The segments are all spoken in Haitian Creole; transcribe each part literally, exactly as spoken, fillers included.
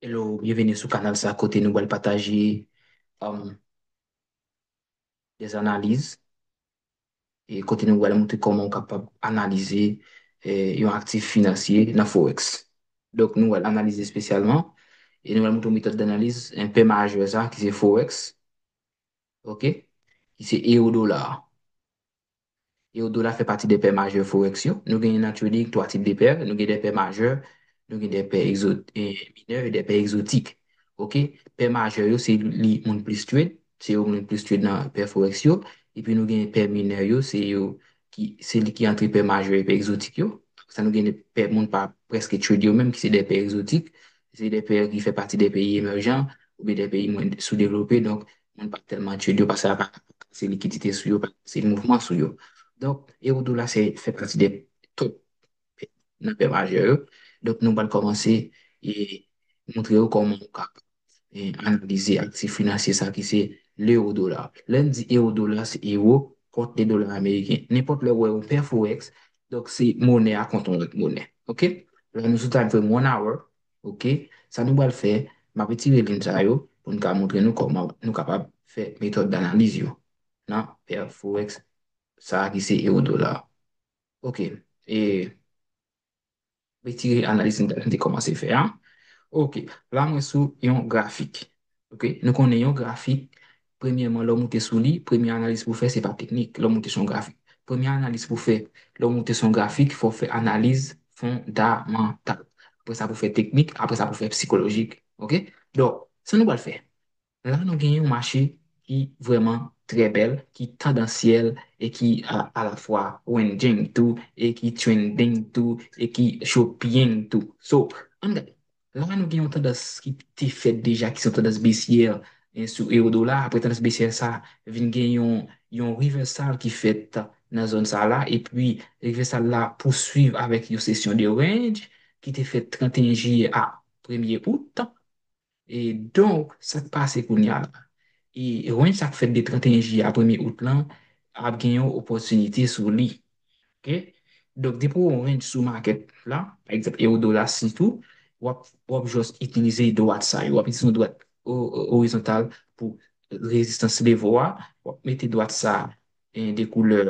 Hello, byenveni sou kanal sa kote nou pral pataje um, des analiz e kote nou pral montre kòman ou kapab analize eh, yon aktif finansye nan Forex. Donk, nou pral analize espesyalman e nou pral montre yon metòd danaliz, yon pè majè sa ki se Forex, ok, ki se ewo dola. Ewo dola fè pati de pè majè Forex yo. Nou genyen nan trading twa tip de pè. Nou gen de pè majè, nou gen de pè egzo, eh, minè e de pè egzotik. Ok? Pè majè yo, se li moun plis trade. Se yo moun plis trade nan pè Forex yo. Epi nou gen pè minè yo, se yo ki, se li ki antre pè majè e pè egzotik yo. Sa nou gen de pè moun pa prèske trade yo menm, ki se de pè egzotik. Se de pè ki fè pati de peyi emèjan oubyen de peyi mwen soudevlope. Donk, moun pa tèlman trade yo paske pa se likidite sou yo, pa se mouvman sou yo. Donk, ewo dola se fè pati de top nan pè majè yo. Donk, nou pral kòmanse e montre yo kòman ou ka e, analize aktif finansye sa ki se lewo dola. Lè n di ewo dola, se ewo kont de dola ameriken. Nenpòt lè w wè yon pè Forex, donk se monè a kont yon lòt monè. Ok? La nou sou time frame one hour. Ok? Sa nou pral fè, m ap retire lin sa yo pou n ka montre nou kòman nou kapab fè metòd danaliz yo nan pè Forex sa ki se ewo dola. Ok. E retire analiz nou te kòmanse fè a. Ok. La mwen sou yon grafik. Ok. Nou konnen yon grafik, premyèman, lè w moute sou li, premye analiz pou fè, se pa teknik. Lè w moute sou yon grafik. Premye analiz pou fè, lè w moute sou yon grafik, fò w fè analiz fondamantal. Apre sa pou fè teknik, apre sa pou fè sikolojik. Ok? Donk, sa nou pral fè. La nou gen yon mache ki vrèman trè bèl, ki tandansyèl e ki a, alafwa ranging tou, e ki trending tou, e ki chopying tou. So, ann gade. La nou gen yon tandans ki te fèt deja, ki se yon tandans besyè e, sou ewo dola. Apre tandans besyè sa, vin gen yon, yon reversal ki fèt nan zòn sa la, epi reversal la pouswiv avèk yon sesyon de range ki te fèt trannteyen jiyè a premye out. E donk, sa k pase kounye a la? E range sa k fèt de trannteyen jiyè a premye out lan ap gen yon opòtinite sou li. Ok? Donk, depi w range sou market la, pa egzanp, ewo dola sitou, w ap, w ap just itilize dwat sa yo. W ap itilize yon dwat o- o- orizontal pou rezistans level a. W ap mete dwat sa en, de koulè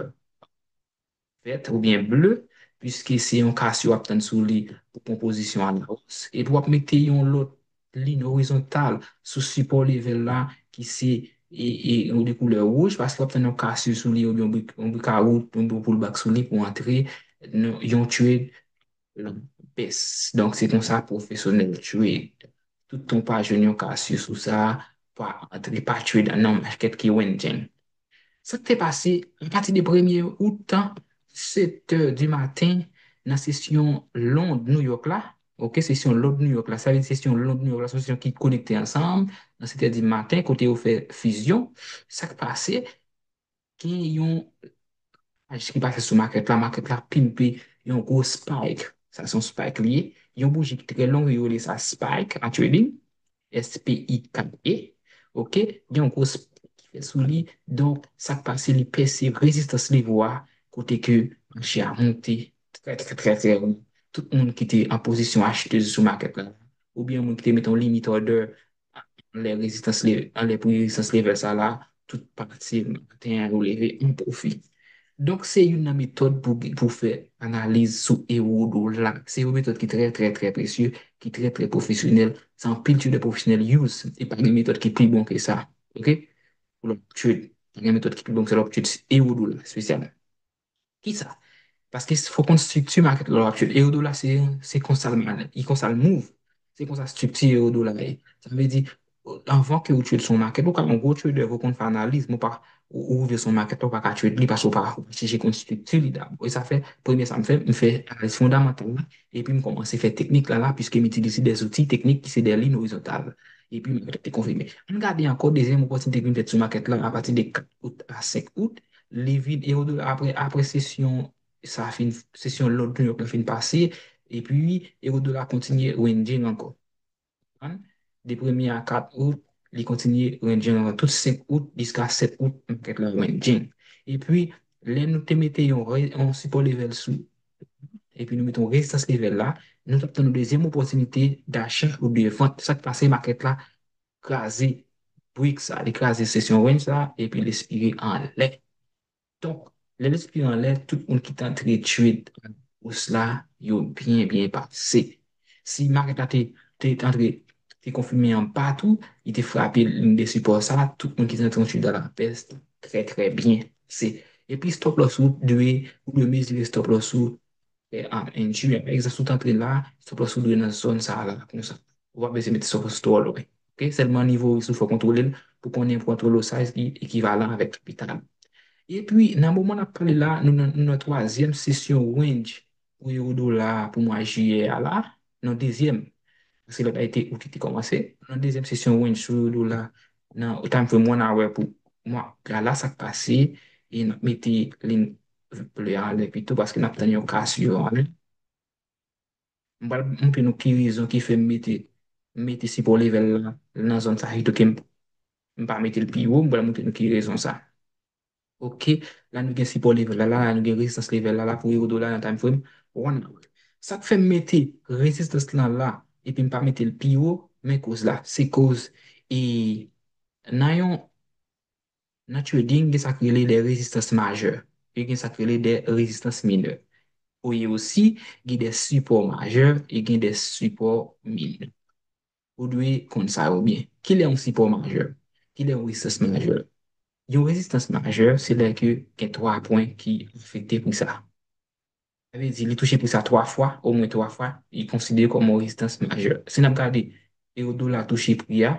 vèt oubyen ble, piske se yon kasye w ap tann sou li pou pran pozisyon a la hausse. Epi w ap mete yon lòt liy orizontal sou sipò level la ki se e, e, de koulè wouj, paske w ap tann yon kasye sou li oubyen yon brik, yon brik a wout, yon pullback sou li pou antre nan yon trade lan bès. Donk, se konsa pwofesyonèl trade. Tout tan w pa jwenn yon kasye sou sa, pa antre, pa trade nan market ki ranging. Sa k te pase, apati de premye out, sèt è di maten, nan sesyon Lond, New York la, ok, sesyon Lond, New York la, sa vle di sesyon Lond, New York la, se yon sesyon ki konekte ansanm, nan sèt è di maten, kote yo fè fizyon. Sa k pase, gen yon paj ki pase sou market la, market la pimpe yon gwo spike. Sa se yon spike li ye. Yon bouji ki trè long, yo rele sa spike an trading, S P I K E. Ok? Gen yon gwo spike ki fèt sou li. Donk, sa k pase, li pèse rezistans level a, kote ke mache a monte trè, trè, trè, trè wo. Tout moun ki te an pozisyon achtez sou market la, oubyen moun ki te mete yon limit order anlè rezistans le- anlè pri rezistans level sa la, tout pati maten an yo leve an pwofi. Donk, se youn nan metòd pou, pou fè analiz sou ewo dola. Se yon metòd ki trè, trè, trè presye, ki trè, trè pwofesyonèl. Se anpil trader pwofesyonèl use. E pa gen metòd ki pi bon ke sa. Ok? Pou lè w ap trade. Pa gen metòd ki pi bon ke sa lè w ap trade ewo dola, espesyalman. Kisa? Paske fò konn estrikti market la w ap trade. Ewo dola se, se konsa l, li konsa l move. Se konsa estrikti ewo dola ye. Sa vle di, anvan ke ou trade sou market, ou ka yon gwo trader, fò konn fè analiz, men ou pa, ou, ou rive sou market la, ou pa ka trade li, paske ou pa, ou pa chèche konn estrikti li dabò. E sa fè, premye sa m fè, m fè analiz fondamantal la, epi m kòmanse fè teknik la, la, piske m itilize de zouti teknik ki se de liy orizontal. Epi market te konfime. Ann gade ankò dezyèm opòtinite ki vin fèt sou market la apati de kat out a senk out. Li vin ewo dola apre, apre sesyon sa fin, sesyon Lond New York la fin pase. Epi ewo dola kontinye ranging ankò. Konprann? De premye a kat out, li kontinye ranging ankò. Tout senk out jiska sèt out, market la ranging. Epi, lè nou te mete yon, re- yon sipò level sou epi nou mete yon rezistans level la, nou t ap tann yon dezyèm opòtinite dacha ou de vant. Sa k pase, makèt la kraze brick sa, li kraze session range sa, epi l espire anlè. Donk, lè l espire anlè, tout moun ki t antre trade an bous la, yo byen, byen pase. Si makèt la te, te antre, te konfime anba tou, li te frape liy de sipò sa, tout moun ki t antre trade a la bès, trè, trè byen pase. Epi stop loss ou dwe, ou dwe mezire stop loss ou, e, a, enduit. Pa egzanp, si w t antre la, stop loss ou dwe nan zòn sa la, konsa. Ou pa bezwen mete stop loss twò lwen. Ok? Sèlman nivo risk ou fò kontwole l pou konnen pou kontwole yon size ki ekivalan avèk kapital. Epi, nan moman n ap pale la, nou nan, nou nan twazyèm sesyon range pou euro dola pou mwa jiyè a la, nan dezyèm. Paske lòt la te, ou ki te kòmanse. Nan dezyèm sesyon range sou euro dola, nan time frame one hour pou mwa, gala sa k pase, e n ap mete liy ble a anlè pito, paske n ap tann yon ka sou yo anlè. M pral montre nou ki rezon ki fè m mete, m mete sipò level la nan zòn sa, etanke m, m pa mete l pi wo, m pral montre nou ki rezon sa. Ok, la nou gen sipò level la, la, la nou gen rezistans level la, la pou euro dola nan time frame one hour. Sa k fè m mete rezistans lan la, epi m pa mete l pi wo, men koz la, se koz, e, nan yon, nan trading, gen sa k rele de rezistans majè, e gen sa k rele de rezistans minè. E osi, gen de sipò majè, e gen de sipò minè. Ou dwe konn sa yo byen. Kilè yon sipò majè? Kilè yon rezistans majè? Yon rezistans majè, se lè ke gen twa pwen ki afekte pri sa. Sa vle di, li touche pri sa twa fwa, omwen twa fwa, li konsidere kòm yon rezistans majè. Si n ap gade, euro dola touche pri a,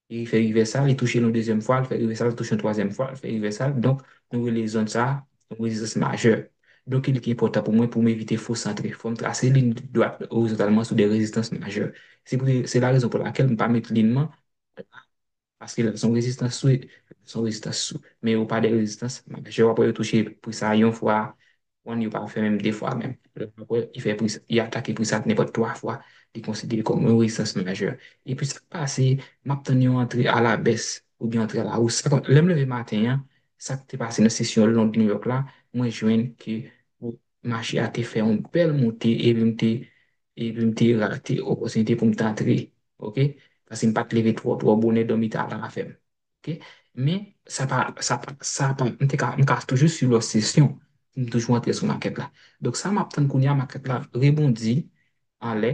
li fè revèsal, li touche l yon dezyèm fwa, li fè revèsal, li touche yon twazyèm fwa, li fè revèsal. Donk, nou rele zòn sa a yon rezistans majè. Donk, li ki enpòtan pou mwen pou m evite fo santre. Fò m trase liy dwat orizontalman sou de rezistans majè. Se pou, se la rezon pou lakèl m pa met liy mwen la, paske la se yon rezistans sou, se yon rezistans sou. Men yo pa de rezistans majè. W ap wè yo touche pri sa yon fwa, one, yo pa fè menm de fwa menm. Lè w ap wè, li fè pri sa, li atake pri sa nenpòt twa fwa, li konsidere kòm yon rezistans majè. Epi sa k pase, m ap tann yon antre alabès oubyen antre alawous. Sa kon, lè m leve maten an, sa k te pase nan sesyon London New York la, mwen jwenn ke mache a te fè yon bèl monte epi m te, epi m te rate opòtinite pou m te antre. Ok? Paske m pa t leve twò, twò bonè, dòmi ta la fè m. Ok? Men, sa pa, sa pa, sa pa, m te ka, m ka toujou swiv lòt sesyon pou m toujou antre sou makèt la. Donk, sa m ap tann kounye a, makèt la rebondi anlè,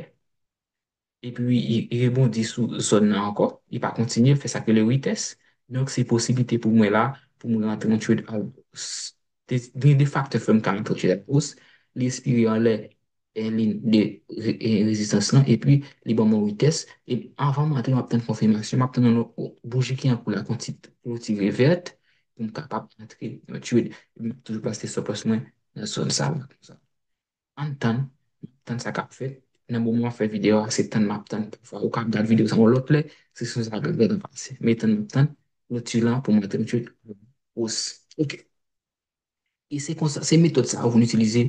epi li, li rebondi sou zòn nan ankò, li pa kontinye, l fè sa k rele retest. Donk, se posiblite pou mwen la, pou mwen rantre yon trade a la hausse. Te, gen de faktè fè m ka rantre yon trade a la hausse. Li espire anlè, e, liy de re-, e, rezistans lan, epi li ban m yon retest. E anvan m antre, m ap tann konfimasyon, m ap tann yon bouji ki an koulè kloti-, klotire vèt, pou m kapab antre yon trade. M ap toujou plase stop loss mwen nan zòn sa la, konsa. Ann tann, tann sa k ap fèt. Nan moman w ap fè videyo a, se tann m ap tann. Pafwa, ou ka ap gad videyo sa yon lòt lè, se sou sa k ap fèt an pase. Men tann m ap tann, kloti lan pou m antre yon trade a la hausse. Ok. E se konsa, se metòd sa a pou n itilize,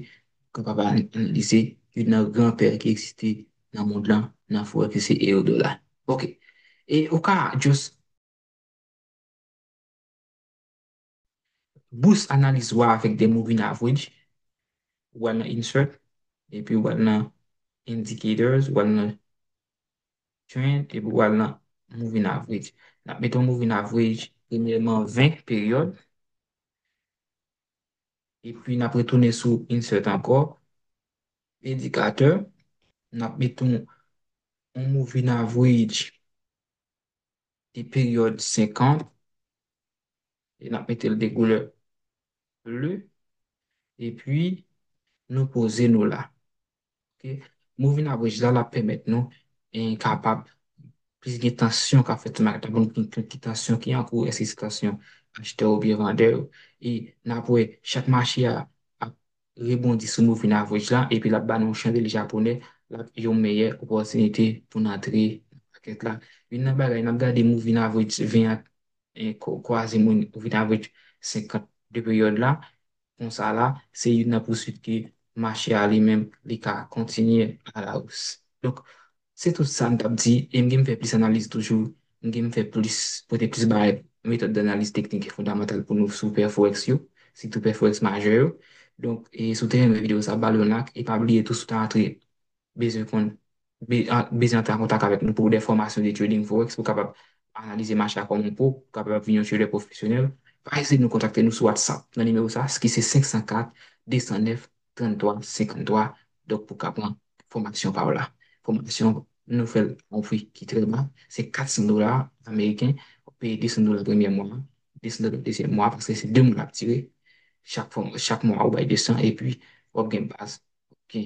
pou kapab analize youn nan gran pè ki egziste nan mond lan, nan forex, ki se euro dola. Ok. E ou ka just bous analiz ou a avèk de moving average, ou al nan insert, epi ou al nan indicators, ou al nan trend, epi ou al nan moving average. N ap mete yon moving average, premyèman ven peryòd, epi n ap retounen sou insert ankò, endikatè, n ap mete yon, yon moving average de peryòd senkant, e n ap mete l de koulè ble, epi nou poze nou la. Ok? Moving average la, l ap pèmèt nou, e, kapab plis gen tansyon k ap fèt sou makèt la, pou n konn ki tansyon ki an kou, èske se tansyon achtè oubyen vandè yo. E n ap wè chak mache a ap rebondi sou moving average la, epi l ap ba nou yon chandelier japonè, l ap yon meyè opòtinite pou n antre nan makèt la. Youn nan bagay, n ap gade moving average ven an, e, kwa-, kwaze moun, moving average senkant de peryòd la, konsa la, se youn nan pousuit ke mache a li menm, li ka kontinye a la hausse. Donk, se tout sa m t ap di, e m gen m fè plis analiz toujou, m gen m fè plis, pote plis bagay, metòd danaliz teknik e fondamantal pou nou sou pè forex yo, sitou pè forex majè yo. Donk, e si w te renmen videyo sa, ba l yon like, e pa bliye tou si w ta antre bezwen konn, be- an- bezwen antre an kontak avèk nou pou de fòmasyon de trading forex, pou kapab analize mache a kòman pou kapab vin yon trader pwofesyonèl, pa ezite nou kontakte nou sou WhatsApp nan nimewo sa, ki se senk san kat, de san nèf, trann twa, senkann twa. Donk, pou ka pran fòmasyon pa w la. Fòmasyon, nou fè l a yon pri ki trè ba, se kat san dola ameriken, w ap peye de san dola premye mwa, de san dola dezyèm mwa, paske se de mwa l ap dire. Chak fò, chak mwa, ou bay de san, epi w ap gen baz. Ok.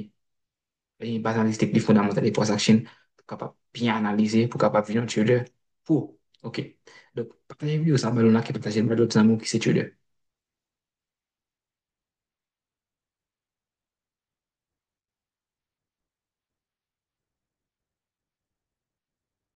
Gen baz analiz teknik fondamantal e transaction pou kapab byen analize, pou kapab vin yon trader pro. Ok. Donk, pataje videyo sa, ba l yon like, pataje l ba lòt zanmi w ki se trader.